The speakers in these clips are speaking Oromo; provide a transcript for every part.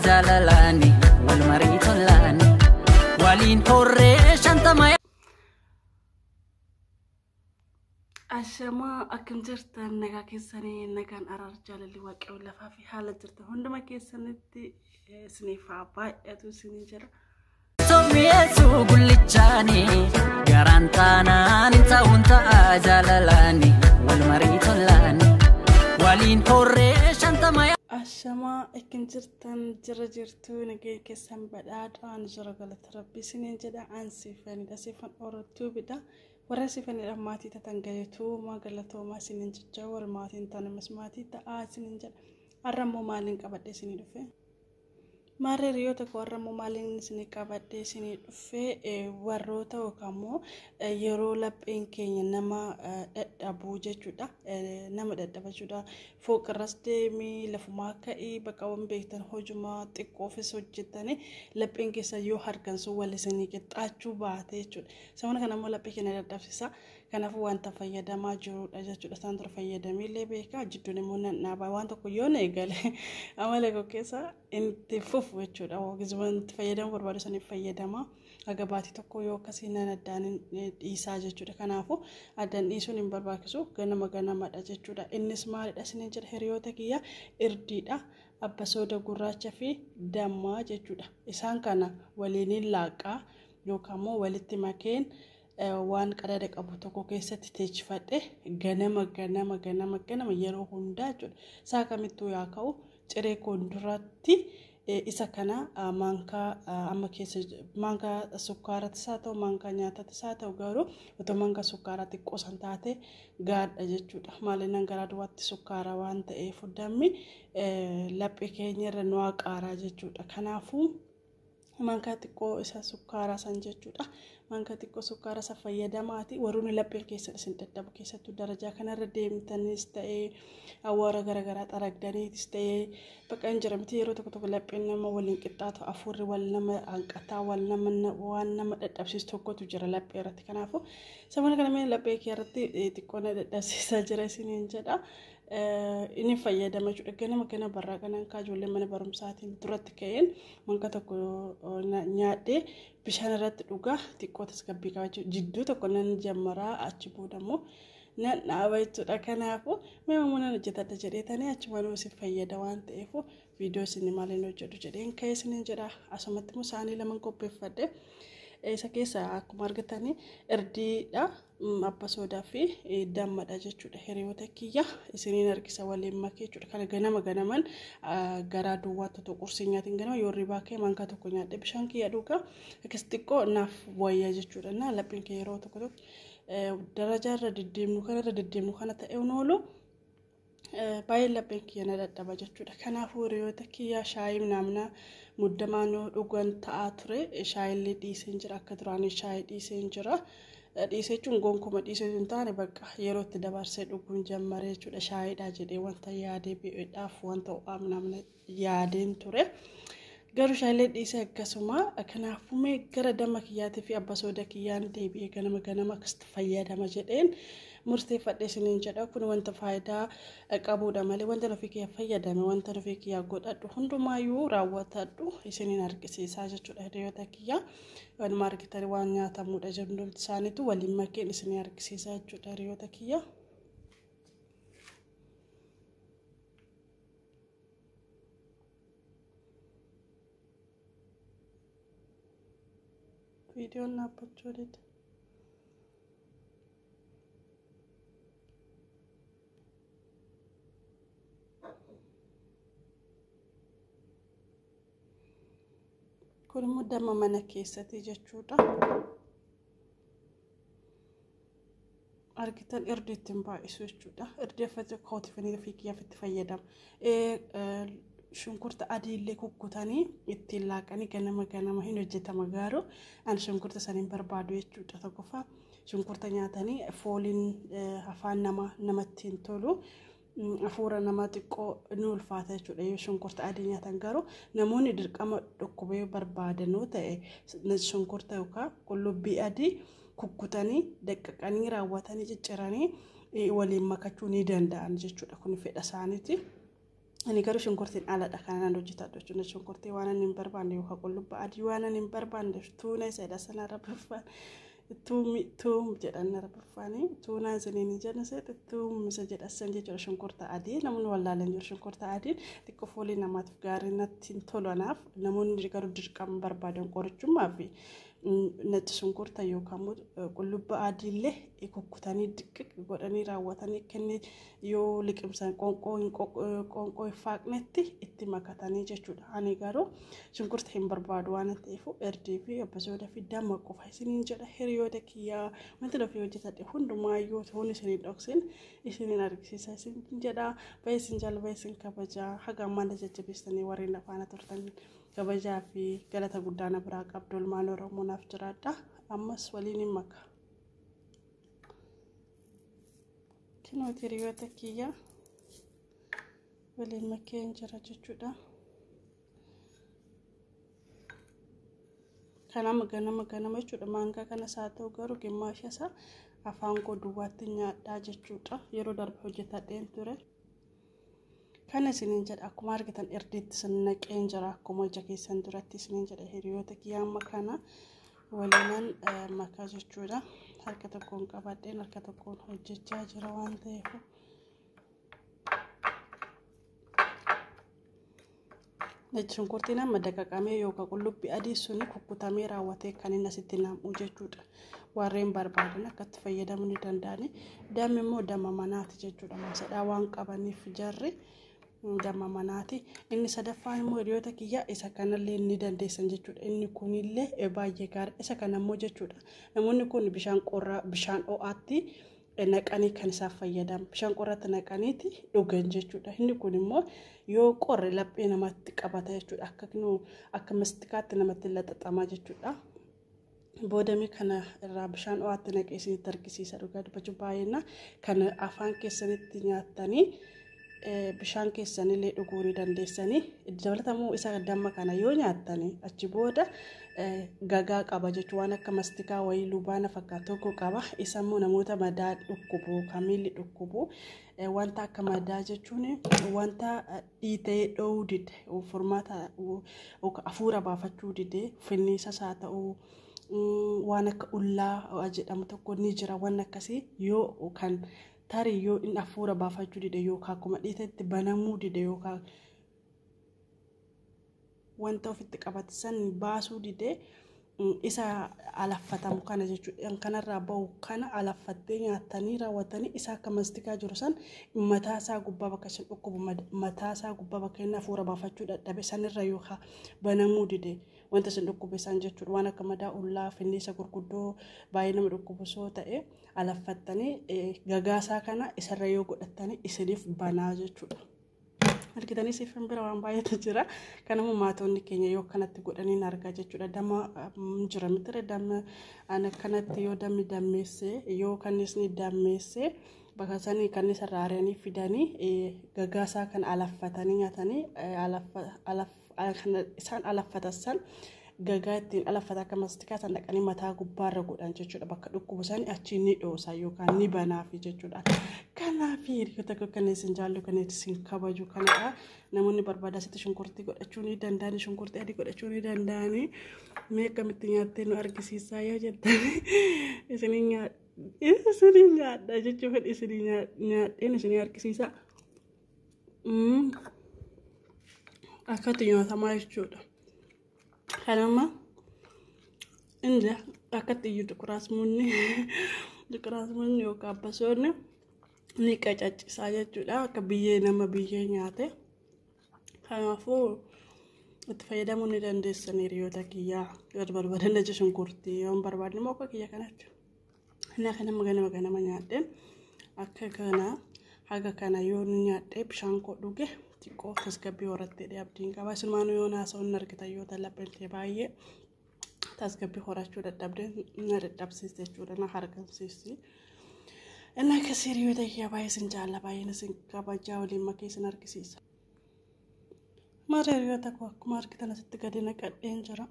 jaalalaani wal marii tolaani waliin horree 50. Ashamaa, akkam jirtan? Nagaa keessanii? Nagaan, araar, jaalalli waaqayyoo lafaa fi haala jirtan hunduma keessanitti isiniif haa baay'atu isinii jira. Mi'eessuu gullichaani garaan taanaan hin ta'uun ta'a jaalalaani wal marii tolaani waliin horree 50. Ashamaa, akkam jirtan? Jira jirtu? Nagaa keessan badhaadhaan jira, galata rabbii isiniin jedha. An Siifanidha, Siifan Orottuubidha. Warra Siifanidha maatii tatan galatoomaa, galatoomaa isiniin jecha, warra maatiin tanamas maatii ta'aa isiniin jedha. Har'a immoo maaliin qabadhe isinii dhufe? Maarree hiriyoota koo, har'a immoo maaliin isinii qabadhe isinii dhufe? Warroota yookaan immoo yeroo lapheen keenya nama dadhabuu jechuudha. Nama dadhaba jechuudha. Fooqirras deemii, lafumaa ka'ii, bakka beektan hojumaa xiqqoofis hojjettanii lapheen keessa yoo hargansuu wal isinii qixxaachuu baate jechuudha. Sababni kana immoo laphee keenya dadhabsiisa. Kanaafuu wanta fayyadamaa jirudha jechuudha. Isaan dura fayyadamee illee beekaa, jidduun immoo nan dhaaba. Waan tokko yoo na eegale amala koo keessa itti fufu jechuudha. Wanti fayyadamuu barbaadu saniif fayyadama. Haga baatii tokko yoo akkasii nan addaan dhiisaa jechuudha. Kanaafuu addaan dhiisuun hin barbaachisu, ganama ganamadha jechuudha. Innis maalidha isiniin jedha hiriyoota kiyya? Irdiidha. Abba sooda gurraacha fi dammaa jechuudha. Isaan kana waliin laaqaa yookaan immoo walitti makeen waan qadaada qabu tokko keessatti teechifadhe ganama ganama ganama ganama yeroo hundaa jechuudha. Isaa kamittuu yaa ka'u, ciree koon duratti isa kana maankaa amma keessa, maankaa sukkaaraattis haa ta'u, maankaa nyaataattis haa ta'u, garuu otoo maankaa sukkaaraa xiqqoo san taate gaadha jechuudha. Maaliin garaa duwwaatti sukkaara waan ta'eef dammi laphee keenya irra nu qaaraa jechuudha. Kanaafuu maankaa xiqqoo isa sukkaaraa san jechuudha. Maankaa xiqqoo sukkaaraa isa fayyadamaati. Warroonni lapheen keessan isin dadhabu, keessattuu darajaa kanarra deemtanis ta'ee, awwaara garaagaraa xaragdaniitis ta'ee, bakka hin jiramti yeroo tokko tokko lapheen nama waliin qixxaatu, hafuurri wal nama hanqataa, wal nama waan nama dadhabsiisu tokkotu jira laphee irratti. Kanaafuu sababa kana mee laphee kee irratti xiqqoo na dadhabsiisaa jira isiniin jedha. Inni fayyadama jechuudha. Ganama ganama barraa kanaan kaa ijoollee mana barumsaatiin duratti ka'een manka tokko nyaadhee bishaan irratti dhugaa, xiqqoo tasgabbii qaba jechuudha. Jidduu tokko nan jammaraa, achi booda immoo nan dhaaba jechuudha. Kanaafuu mee mamuu nan hojjetadha jedheetanii achuma isin fayyada waan ta'eef viidiyoo isin maaliin hojjedhu jedheen ka'ee isiniin jedha. Asumatti immoo saanii lama qopheeffadhe. Isa keessa akkuma argatanii irdiidha, abba soodaa fi dammadha jechuudha. Hiriyoota kiyya, isiniin argisa waliin makee jechuudha. Kana ganama ganaman garaa duwwaa tokko qursii nyaatiin ganama yoo ribaa kee maankaa tokko nyaadhe bishaan kiyya dhugaa, akkas xiqqoo naaf wayya jechuudha. Na lapheen kee yeroo tokko tokko darajaa irra deddeemnu kana irra deddeemnu kana ta'e oolu baay'ee lapheen kiyya na dadhaba jechuudha. Kanaafuu hiriyoota kiyya, shaayii naamna muddamaan dhugan ta'aa ture. Shaayillee dhiiseen jira, akka duraanii shaayii dhiiseen jira. Dhiisee jechuun gonkuma dhiisee hin taane, bakka yeroo itti dabarsee dhuguun jammare jechuudha. Shaayiidha jedhee wanta yaadee beekuudhaaf wanta ho'aa namna yaadeen ture. Garuu shaayillee dhiisee akkasuma. Kanaafuu mee gara damma kiyyaatii fi abba sooda kiyyaan deebi'ee ganama ganama akkasitti fayyadama jedheen murteeffadhe isiniin jedha. Kun wanta faayidaa qabudha malee wanta ofii kiyya fayyadame, wanta ofii kiyya godhadhu hundumaayyuu raawwatadhu isiniin argisiisaa jechuudha hiriyoota kiyya. Waanuma argitan waan nyaatamudha jedhu isaaniitu waliin makeen isinii argisiisaa jechuudha hiriyoota kiyya. Viidiyoon dhaabbachuu dide. Kun immoo damma mana keessatti jechuudha. Argitan, irdi ittiin baay'isu jechuudha. Irdi uffata kootifanii ofii kiyyaaf itti fayyadama. Shunkurta adii illee kukkutanii ittiin laaqanii ganama ganama hin hojjetama, garuu ani shunkurta san hin barbaadu jechuudha. Tokkoffaa, shunkurta nyaatanii fooliin afaan namaa namatti hin tolu. Hafuura namaa xiqqoo ni ulfaata jechuudha yoo shunkurta adii nyaatan. Garuu namoonni dirqama dhukkubee barbaadanuu ta'e, shunkurta yookaan qullubbii adii kukkutanii, daqqaqanii, raawwatanii, cicciranii waliin makachuu ni danda'an jechuudha. Kun fedha isaaniiti. Ani garuu shunkurtiin aladha kan ani hojjetadhu jechuudha. Shunkurtii waan ani hin barbaanne yookaan qullubbii adii waan ani hin barbaanne tuuna isa sana rabbifaan tuumi tuum jedhan rabbifaanii tuunaa isiniin hin jennu seete tuum isa jedhasan jechuudha. Shunkurta adii namoonni wallaalan jiru. Shunkurta adiin xiqqoo foolii namaatiif gaarii natti hin tolu anaaf. Namoonni garuu dirqama barbaadan qorichummaa fi natti shunkurta yookaan qullubbii adiillee kukkutanii diqqiq godhanii raawwatanii kennee yoo liqimsan qoonqoo hin faaqnetti itti makatanii jechuudha. Ani garuu shunkurta hin barbaadu waan ta'eef irdii fi abbasooda fi damma qofa isiniin jedha. Hiriyoota kiyyaa wanti ofii hojjetadhe hundumaayyuu ta'uun isiniin dhoksin isiniin argisiisa isin jedha. Baay'ee isin jaalladha, baay'ee isin kabajaa. Haga ammaan jajjabeessanii warreen afaana turtan kabajaa fi galata guddaa na biraa qabdu. Ilmaan Oromoo naaf jiraadha. Ammas waliin hin maka. Kinooti hiriyoota kiyyaa waliin makeen jira jechuudha. Kanama ganama ganama jechuudha. Maangaa kanas haa ta'u garuu gimmaasha isaa afaan koo duwwaatti nyaadhaa jechuudha. Yeroo darbe hojjetadheen ture. Kana isiniin jedha akkuma argitan irdiitti isin naqeen jira akkuma ija keessan duratti isiniin jedha hiriyoota kiyyaa amma kana waliinan makaa jechuudha. Harka tokkoon qabadheen harka tokkoon hojjechaa jira waan ta'eef. Shunkurtiin amma daqaqamee yookaan qullubbii adii suni kukkutamee raawwatee kan inni asitti nam'u jechuudha. Warreen barbaadan akka itti fayyadamuu ni danda'ani. Dammi immoo damma manaati jechuudha. Masadhaa waan qabaniif jarri damma manaati. Inni sadaffaan immoo hiriyoota kiyyaa isa kanallee ni dandeessan jechuudha. Inni kunillee baay'ee gaarii. Isa kana immoo jechuudha. Namoonni kun bishaan qorraa bishaan ho'aatti naqanii kan isaan fayyadaman bishaan qorraatti naqaniiti dhugan jechuudha. Inni kun immoo yoo qorre laphee namatti qabata jechuudha. Akka mastikaatti namatti laxaxama jechuudha. Boodamee kana irraa bishaan ho'aatti naqee isinitti argisiisa. Dhugaa dubbachuu baay'ina kan afaan keessanitti nyaattanii bishaan keessanillee dhuguu ni dandeessanii. Dabalatamuu isa damma kana yoo nyaattanii achi booda gagaa qaba jechuudha. Waan akka mastikaa wayii lubaana fakkaatu tokko qaba. Isa immoo namoota madaa dhukkubu, kamiilli dhukkubu, wanta akka madaa jechuun wanta dhiitee dhoowuu dide, furmaata hafuura baafachuu dide, finniisas haa ta'u waan akka ullaa jedhamu tokko ni jira. Waan akkasii yoo kan tarii yoo inni hafuura baafachuu dide yookaan akkuma dhiitetti banamuu dide yookaan wanta ofitti qabate san baasuu dide isa alaffatamu kana jechuudha. Kanarraa bahu kana alaffattee nyaatanii raawwatanii isa akka mastikaa jiru san mataa isaa gubbaa bakka isin dhukkubu mataa isaa gubbaa bakka inni hafuura baafachuu dadhabe sanirra yookaan banamuu dide wanta isin dhukkube san jechuudha. Waan akka madaa ullaa finniisa gurguddoo baay'ee nama dhukkubu soo ta'e alaffattanii gagaasaa kana isarra yoo godhattanii isiniif banaa jechuudha. Argitanii siifan bira waan baay'eetu jira. Kanammoo maatonni keenya yoo akkanatti godhanii argaa jechuudha. Damma jira mitire damma akkanatti yoo dammi dammeesse yoo kannisni dammeesse bakka sanii kannisa irraa ari'anii fidanii gagaasaa kan alaffatanii nyaatanii isaan alaffatan san gagaa ittiin alaffata akka mastikaa san dhaqanii mataa gubbaarra godhan jechuudha. Bakka dhukkubu sanii achi ni dhoosa yookaan ni banaafi jechuudha. Kanaaf hiriyoota koo kan isin jaallu kan isin kabaju kanadha. Namoonni barbaada asitti shunkurtii godhachuu ni danda'ani, shunkurtii adii godhachuu ni danda'ani. Mee akkamitti nyaattee nu argisiisaa yoo jettan isinii nyaadha jechuun fedhi isinii nyaadheen isinii argisiisa. Akkatti nyaatamaa jechuudha. Kanama inni akkatti iyyuu xiquraasmunni yookaan abbasoonni ni qacaccisaa jechuudha. Akka biyyee nama biyyee nyaate. Kanaafuu itti fayyadamuu ni dandeessan hiriyoota kiyyaa. Yoo barbaadan ija shunkurtii yoo hin barbaadne immoo akka kiyya kanatti. Inni kanama ganama ganama nyaadheen akka kana haga kana yoo nyaadhee bishaan koo dhuge xiqqoo tasgabbii horattee abdiin qaba. Isinumaan yoo naasa'u hin argitan yoo ta'e lapheen ta'e baay'ee tasgabbii horachuu dadhabdee na dadhabsiiste jechuudha na hargamsiisti. Inni akkasii hiriyoota kiyyaa baay'ee isin jaalla baay'een isin kabajaa waliin makee isin argisiisa. Mara hiriyoota koo akkuma argitan asitti gadi naqadheen jira.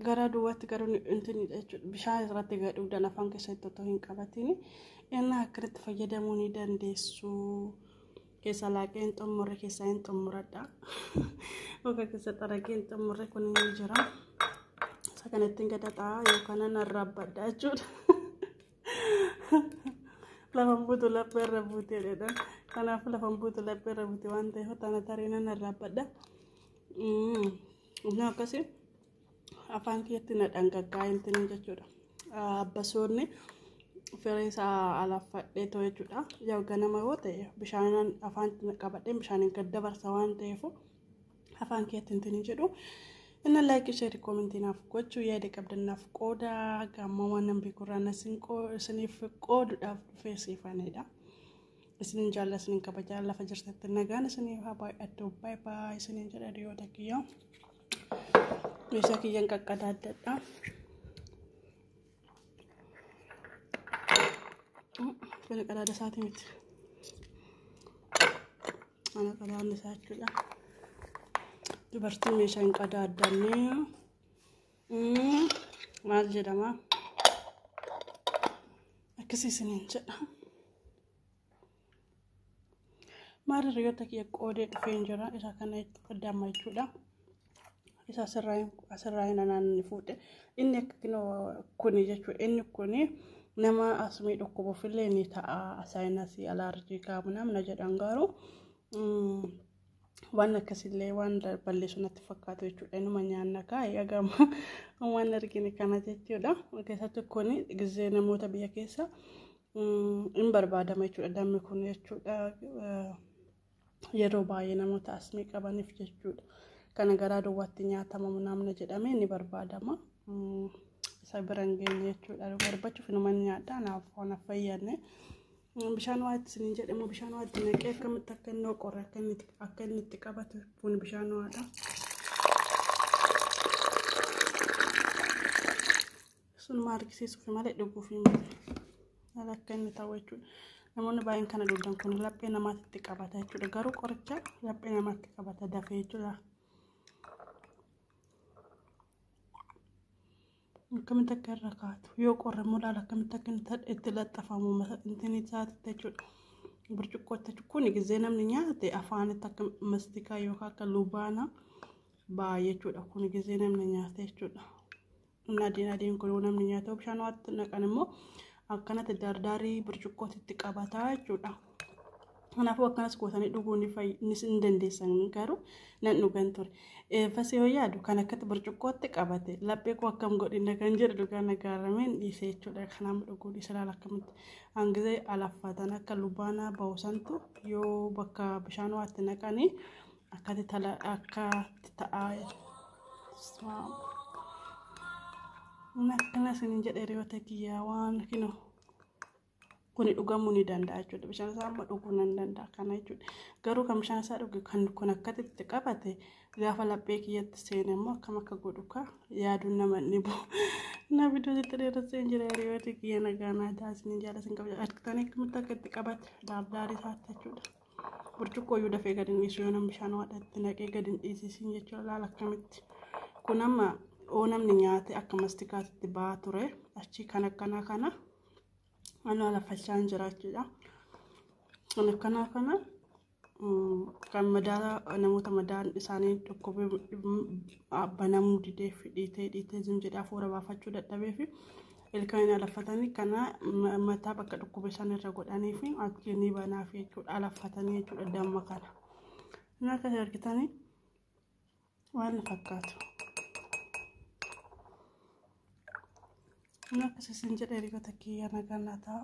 Gara duwwaatti garuu intinidha jechuudha. Bishaan irratti gadi dhugdan afaan keessatti otoo hin qabatin. Inni akkanatti fayyadamuu ni dandeessu. Keessa laaqee hin xumurre keessaa hin xumuradha. Yookaan keessa xaragee hin xumurre kun ni jira. Isa kanatti gadaxaa yookaan nan arraabbadha jechuudha. Lafan buutu laphee irra buutee jedha. Kanaafuu lafan buutu laphee irra buute waan ta'eef tana tarii nan arraabbadha. Inni akkasii afaan kiyyatti na dhangaggaa'intiin jechuudha. Abbasoonni firee isaa alaffadhee too jechuudha. Yoo ganama yoo ta'e bishaan afaan qabadhee bishaaniin gad dabarsa waan ta'eef afaan kiyyatti hin jedhu. Inni like share comment naaf gochuu yaada qabdan naaf qooda gamma waan nan beekurraa isiniif qooduudhaaf dhufee siifanidha. Isinin jaalladha isinin kabajaa lafa jirtanitti nagaan isiniif haa baay'attu. Baay baay isinin jedha hiriyoota kiyya. Meeshaa kiyyaan qaqqadaadadha. Kun qadaada isaati miti. Ana qadaadni isaa jechuudha. Dubartiin meeshaa hin qadaaddanne maal jedhama? Akkasii isiniin jedha. Maal hiriyoota kiyya qoodee dhufee hin jira. Isa kana damma jechuudha. Isa asirraa hin anaanni fuudhe. Inni akka kuni jechuudha. Inni kuni nama asmii dhukkubuufillee ni ta'a. Saayinasii alaarjii qaamu namna jedhan garuu waan akkasillee waan balleessu natti fakkaatu jechuudha. Inuma nyaanna kaa'ee agama waan argine kana jechuudha. Keessattuu kuni gizee namoota biyya keessa hin barbaadama jechuudha. Dammi kun jechuudha. Yeroo baay'ee namoota asmii qabaniif jechuudha. Kana garaa duwwaatti nyaatama namna jedhamee ni barbaadama. Isa bira hin geenye jechuudha. Barbaachuf inuma nyaadha. Naaf waan fayyadne. Bishaan waa itti isiniin jedhamu bishaan waa itti naqee akkamitti akka inni qorre akka inni itti qabatu kun bishaan waadha. Sun maal argisiisuuf malee dhuguuf miti. Haala akka inni ta'u jechuudha. Namoonni baay'een kana dhugan kun laphee namaatti qabata jechuudha. Garuu qoricha laphee namaatti qabata dafee jechuudha. Akkamitti akka irra kaatu yoo qorre immoo laala akkamitti akka itti laxafamu intin isaatti jechuudha. Burcuqqootti kun gizee namni nyaate afaanitti akka mastikaa yookaan akka lubaana ba'a jechuudha. Kun gizee namni nyaate jechuudha. Inni adiin adiin kun yoo namni nyaate bishaan waatti naqan immoo akkanatti dardaarii burcuqqootti qabataa jechuudha. Kanaafuu akkanas gootanii dhuguu ni dandeessan garuu nan dhugan ture. Fasii yoo yaadu kan akkatti burcuqqootti qabate laphee koo akkam godhina kan jedhu dhugaa nagaarameen dhiise jechuudha. Kanaaf dhuguu dhiise laala akkamitti hangizee alaffatan akka lubaanaa bahu santu yoo bakka bishaan waatti naqanii akkatti ta'aa. Akkana isiniin jedhe hiriyoota kiyyaa waan kinoo. Kuni dhugamuu ni danda'a jechuudha. Bishaan isaa amma dhuguu nan danda'a kana jechuudha. Garuu kan bishaan isaa dhuge kan kun akkatti itti qabate gaafa laphee kiyyatti seene immoo akkam akka godhu ka yaaduun nama ni bu'u. Na bidootti dheerassee jira hiriyoota kiyya nagaa naa ta'a isiniin jaala isin qaba. Argitanii akkamitti akka itti qabate daardaarii isaatti jechuudha. Burcuqqoo iyyuu dafee gadi hin dhiisu yoo namni bishaan waadhatti naqee gadi hin dhiisisiin jechuudha. Laala akkamitti. Kun amma oo namni nyaate akka mastikaatti ba'aa ture achi kan akkanaa kana. Ana lafachaan jira jechuudha. Kan akkanaa kana kan madaa namoota madaan isaanii dhukkubee banamuu didee fi dhiitee dhiitee zim jedhee hafuura baafachuu dadhabee fi ilkaan alaffatanii kana mataa bakka dhukkubee isaan irra godhanii fi achi ni banaaf jechuudha. Alaffatanii jechuudha damma kana. Inni akkasii argitanii waan fakkaatu. Inni akkasii isin jedhe hiriyoota kiyya nagaa naa ta'a.